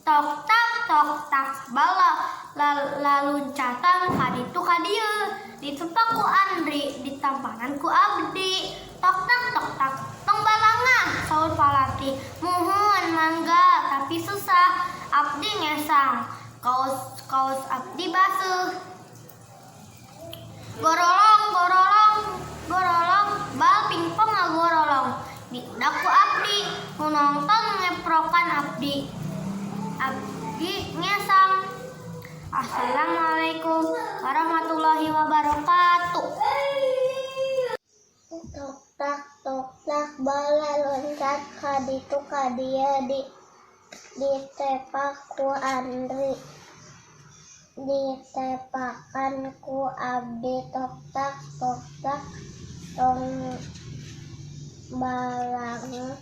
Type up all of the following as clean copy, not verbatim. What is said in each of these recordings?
Tok tak tok tak bal laluncatan ka ditu ka dieu ditepak ku Andri ditampanan ku abdi. Tok tak tok tak tong balangah saur palatih muhun mangga tapi susah abdi ngesang kaos kaos abdi baseuh. Gorolong gorolong gorolong bal pingpong ngagorolong diudak ku abdi nu nongton ngeprokan abdi. Abdi ngesang. Assalamualaikum warahmatullahi wabarakatuh. Tok tak tok tak bala loncat ka ditu ka dieu di ditepak ku Andri ditepakan ku abdi tok tak tok tak tong balangah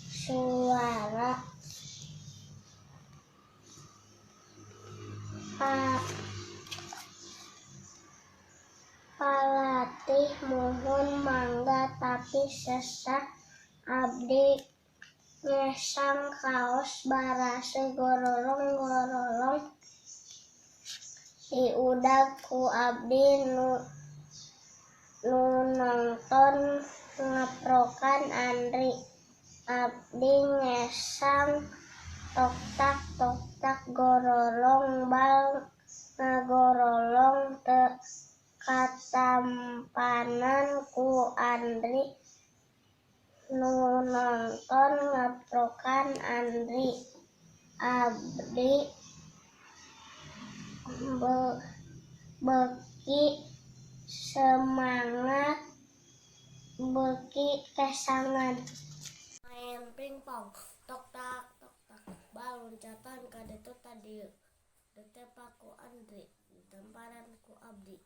suara palatih muhun mangga tapi sesah abdi ngesang kaos baraseuh gorolong-gorolong diudag ku abdi nu nongton ngaprokan Andri abdi ngesang tok tak tok tak gorolong bal ngagorolong teu katampanan ku Andri nu nongton ngaprokan Andri abdi beuki semangat beuki kesangan. Main pingpong tok tak tok tak bal loncatan ka ditu ka dieu ditepak ku Andri ditamparan ku abdi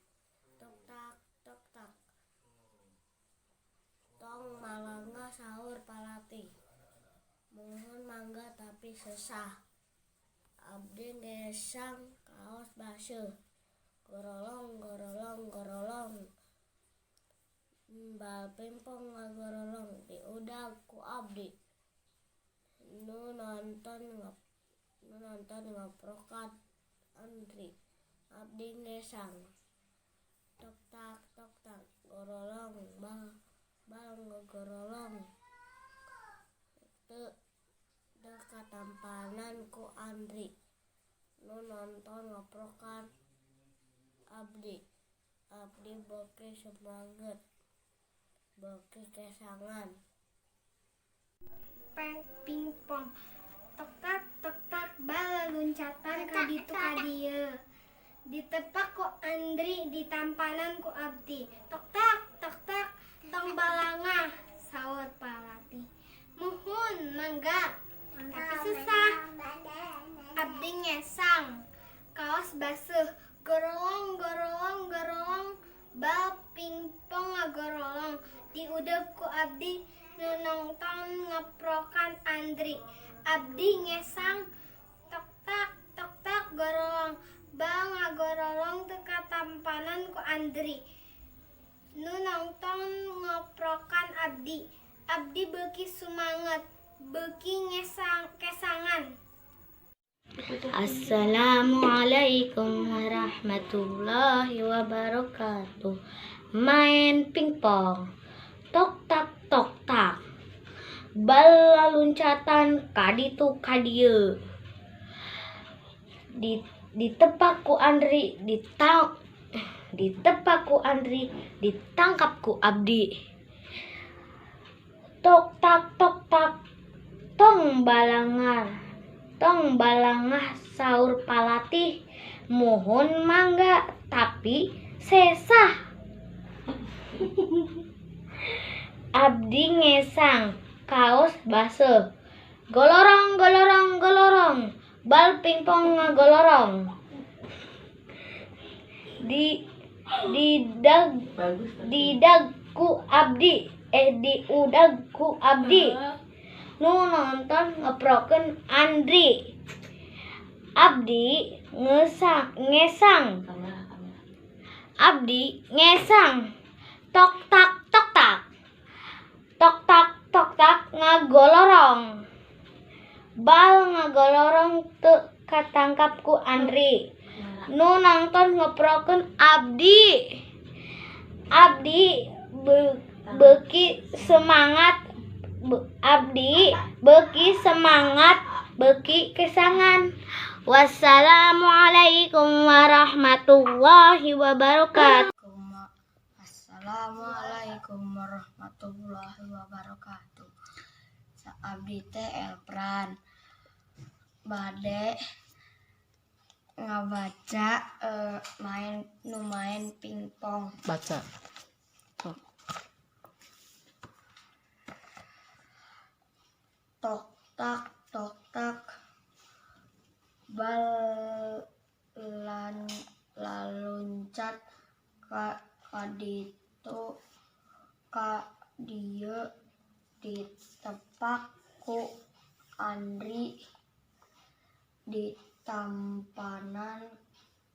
tok tak tok tak tong malangah saur palatih muhun mangga tapi sesah abdi ngesang kaos baseuh gorolong gorolong gorolong bal pingpong ngagorolong diudag ku abdi nu nonton ngaprokan Andri abdi ngesang tok tak tok tak gorolong bal ngagorolong teu katampanan ku Andri nu nonton ngaprokan abdi abdi beuki semangat beuki kesangan. Pingpong tok tak tok tak bal loncatan ka ditu ka dieu ditepak ku Andri ditampanan ku abdi tok tak tok tak tong balangah saur palatih muhun mangga tapi susah abdi ngesang kaos baseuh gorolong gorolong gorolong bal pingpong ngagorolong diudeg ku abdi nu nongton ngaprokan Andri abdi ngesang tok tak gorolong bal ngagorolong teu katampanan ku Andri nu nongton ngoprokan abdi abdi beuki sumanget beuki kesangan. Assalamualaikum warahmatullahi wabarakatuh. Main pingpong tok tak tok tak bal loncatan ka ditu ka dieu ditepak ku Andri ditepak ku Andri ditangkap ku abdi tok tak tok tak tong balangah saur palatih muhun mangga tapi sesah abdi ngesang kaos baseuh golorong golorong golorong bal pingpong ngagorolong didag ku abdi diudag ku abdi nu nonton ngeprokeun Andri abdi ngesang abdi ngesang tok tak tok tak tok tak tok tak ngagolorong bal ngagorolong teu katangkap ku Andri. Nu nongton ngeprokeun abdi. Abdi beuki semangat abdi beuki semangat beuki kesangan. Wassalamualaikum warahmatullahi wabarakatuh. Assalamualaikum warahmatullahi wabarakatuh. Abdi teh Elpran bade ngabaca main nu main pingpong. Baca. Oh. Tok tak tok tak bal lan laluncat ka kaditu ka dieu ditepak ku Andri ditampanan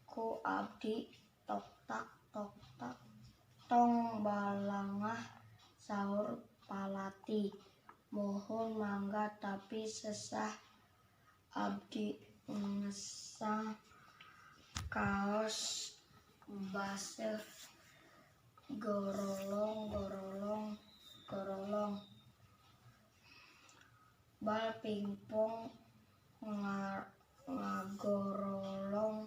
ku abdi. Tok tak tok tak tong balangah saur palati muhun mangga tapi sesah abdi ngesang kaos baseuh gorolong gorolong gorolong. Bal pingpong ngagorolong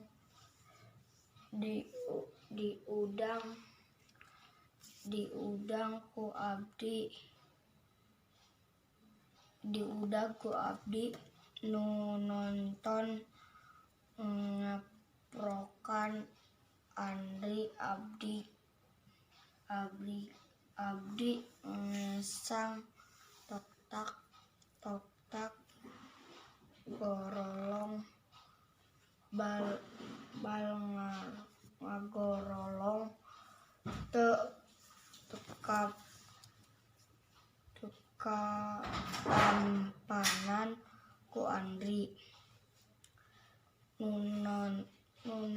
diudang ku abdi diudag ku abdi. Nu nonton ngeprokan Andri abdi abdi abdi ngesang tok tak tok tak gorolong bal bal ngagorolong teu katampanan ku Andri. Nu nonton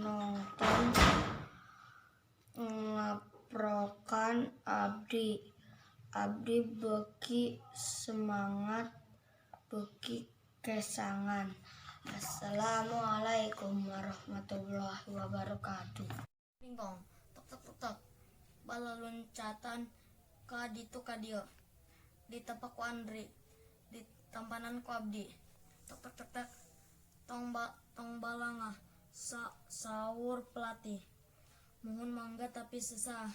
ngaprokan abdi abdi beuki semangat beuki kesangan. Assalamualaikum warahmatullahi wabarakatuh. Pingpong tok tok tok tok bal loncatan ka ditu ka dieu ditepak ku Andri ditampanan ku abdi. Tok tok tok tok tong balangah saur pelatih muhun mangga tapi sesah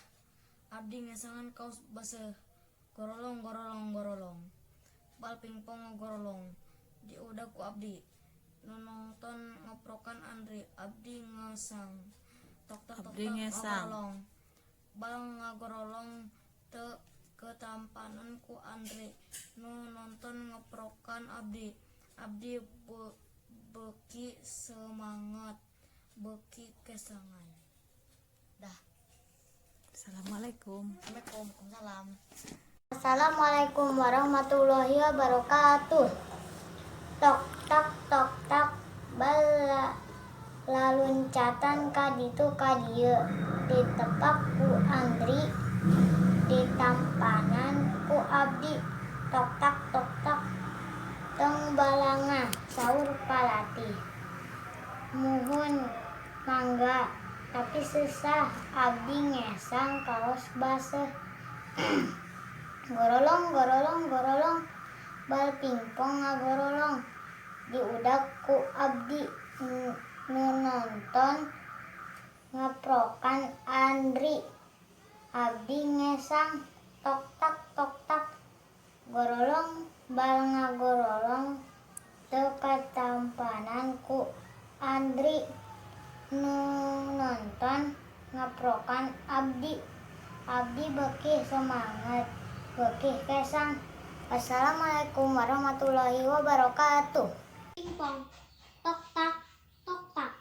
abdi ngesangan kaos baseuh gorolong gorolong gorolong. Bal pingpong ngagorolong diudag ku abdi. Nu nongton ngeprokan Andri abdi ngesang tok tok tok Abdi tok ngesang. ngagorolong bal ngagorolong teu ketampanan ku Andri. Nu nonton ngeprokan abdi abdi beuki semangat beuki kesangan. Dah. Assalamualaikum. Assalamualaikum. Salam. Assalamualaikum warahmatullahi wabarakatuh. Tok tak tok tak bal laluncatan ka ditu ka dieu ditepak ku Andri ditampanan ku abdi. Tok tak tok tak tong balangah saur palatih muhun mangga tapi susah abdi ngesang kaos baseuh gorolong gorolong gorolong. Bal pingpong ngagorolong diudag ku abdi. Nu nonton ngeprokan Andri abdi ngesang tok tak tok tak gorolong bal ngagorolong teu katampanan ku Andri. Nu nonton ngeprokan abdi abdi beuki semangat beuki kesang. Wassalamualaikum warahmatullahi wabarakatuh. Pingpong tok tak tok tak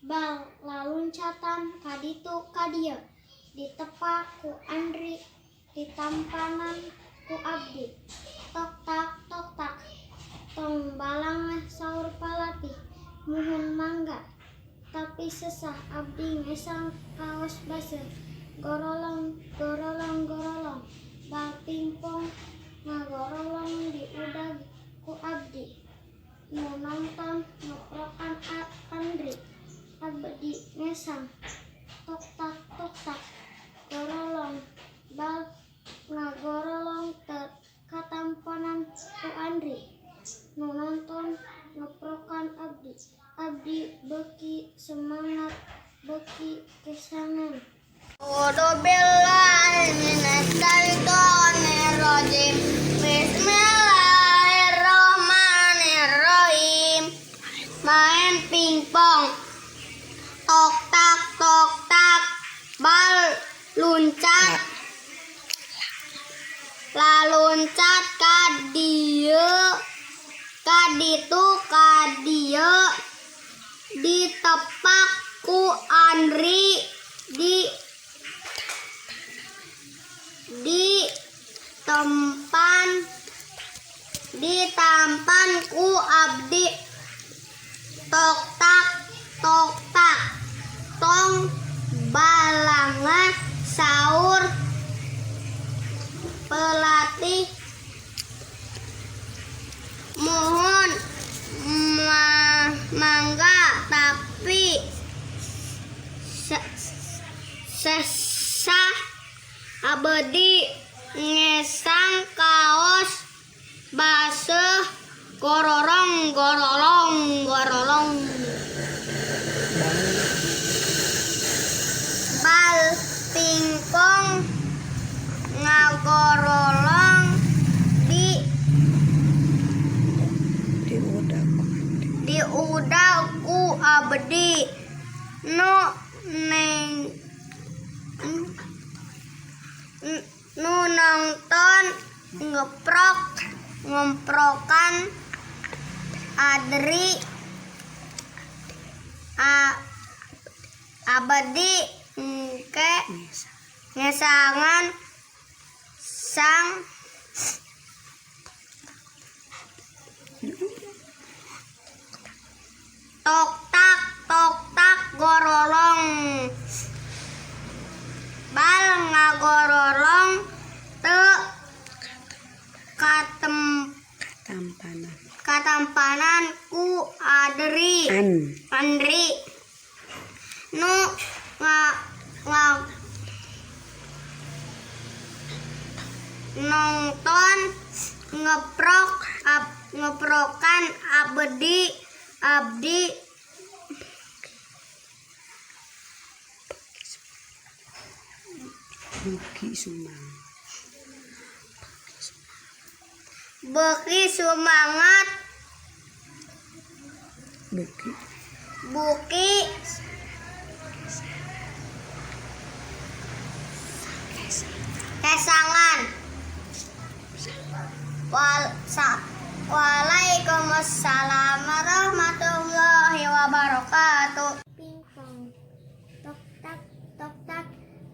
bal laluncatan ka ditu ka dieu ditepak ku Andri ditampanan ku abdi. Tok tak tok tak tong balangah saur palatih muhun mangga tapi sesah abdi ngesang kaos baseuh gorolong gorolong gorolong. Bal pingpong ngagorolong diudag ku abdi. Nu nonton A'udzu billahi minasyaitonirrajim. Bismillahirrahmanirrahim. Main pingpong. Tok tak tok tak, bal luncat laluncat ka dieu ka ditu ka dieu, ditepak ku Andri, di tempan ditampan ku abdi. Tok tak tok tak, tong balangah, saur pelatih. Muhun, mangga, tapi sesah abdi ngesang kaos baseuh. Gororong gorolong gorolong, bal pingpong ngagorolong Diudak. Diudag ku abdi. Nu neng nu nonton ngeprok ngemprokan Adri. Abdi engke ngesangan sang. Tok tak tok tak, gorolong, bal ngagorolong teu Katampanan. Katampanan ku Adri. An. Andri. Nu nga nga nonton ngeprok ngeprokan abdi. Abdi Beuki sumang. Beuki sumangat. Beuki. Buki kesangan. Waalaikumsalam warahmatullahi wabarakatuh. Pingpong. Tok tak tok tak,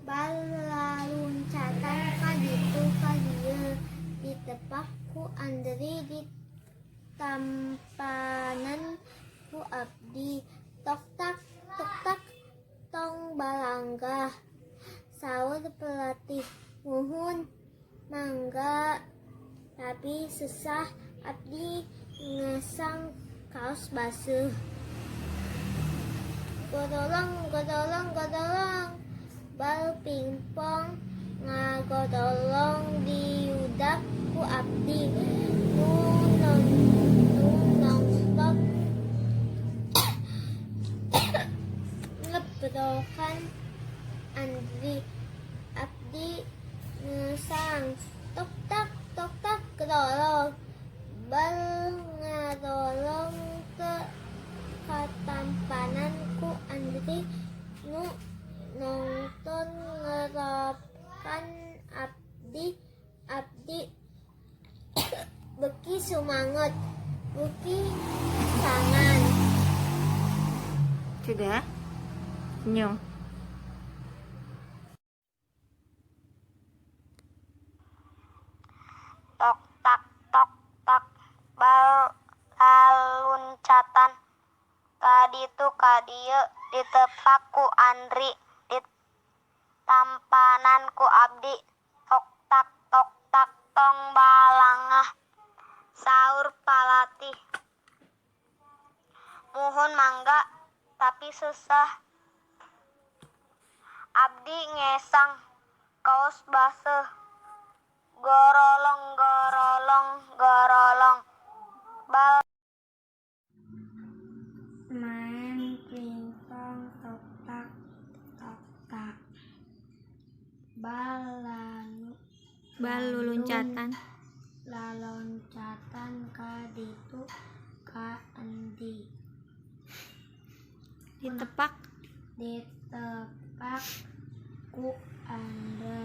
bal laluncatan ka ditu ka dieu, ditepak ku Andri, ditampanan ku abdi. Tok tak tok tak, tong balanggah, saur pelatih. Muhun, mangga, tapi sesah abdi ngesang kaos baseuh. Godolong godolong godolong, bal pingpong ngagodolong diudag ku abdi. Nu nonton ngebrokan Andri. Abdi ngesang. Tok tak tok tak, godolong, bal ngadolong teu katampanan ku Andri. Nu nonton ngerokan abdi. Abdi beuki sumanget, beuki sangan. Sudah? Senyum. Tok tak tok tak, bal laluncatan ka ditu ka dieu, ditepak ku Andri, ditampanan ku abdi. Tok tak tok tak, tong balangah, saur palatih. Muhun, mangga, tapi sesah abdi ngesang kaos baseuh. Gorolong gorolong gorolong, bal Main pingpong. Tok tak tok tak. Bal Bal luluncatan. Laloncatan ka ditu ka endi. Ditepak. Ditepak ku Andre.